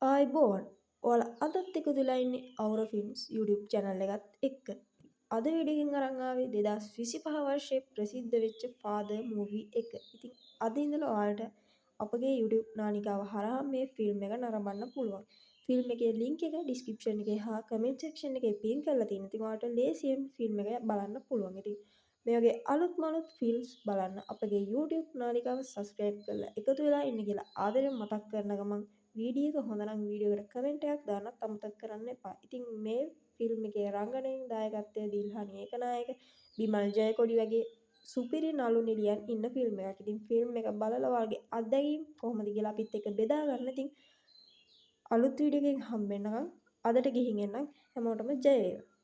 ආයුබෝවන්, ඔයාලා අදත් එකතු වෙලා ඉන්නේ අවුර ෆිල්ම්ස් YouTube channel එකත් එක්ක. අද වීඩියෝ එකෙන් අරන් ආවේ 2025 වර්ෂයේ ප්‍රසිද්ධ වෙච්ච ෆාදර් මූවි එක. ඉතින් අද ඉඳලා ඔයාලට අපගේ YouTube නාලිකාව හරහා මේ ෆිල්ම් එක නරඹන්න පුළුවන්. ෆිල්ම් එකේ ලින්ක් එක ඩිස්ක්‍රිප්ෂන් එකේ හා කමෙන්ට් සෙක්ෂන් එකේ පින් කරලා තියෙනවා. ඉතින් ඔයාලට ලේසියෙන් ෆිල්ම් එක බලන්න පුළුවන්. ඉතින් මේ වගේ අලුත්ම අලුත් ෆිල්ම්ස් බලන්න අපගේ YouTube නාලිකාව සබ්ස්ක්‍රයිබ් කරලා එකතු වෙලා ඉන්න කියලා ආදරෙන් මතක් කරන ගමන්, වීඩියෝ එක හොඳ නම් වීඩියෝ එකට කමෙන්ට් එකක් දාන්නත් අමතක කරන්න එපා. ඉතින් මේ ෆිල්ම් එකේ රංගනයෙන් දායකත්වය දිල්හානි ඒකනායක, බිමල් ජයකොඩි වගේ සුපිරි නළු නිළියන් ඉන්න ෆිල්ම් එකක්. ඉතින් ෆිල්ම් එක බලලා ඔයාලගේ අත්දැකීම් කොහොමද කියලා අපිත් එක්ක බෙදා ගන්න. ඉතින් අලුත් වීඩියෝ එකකින් හම්බෙන්නකම් අදට ගිහින් එන්නම්. හැමෝටම ජය වේවා.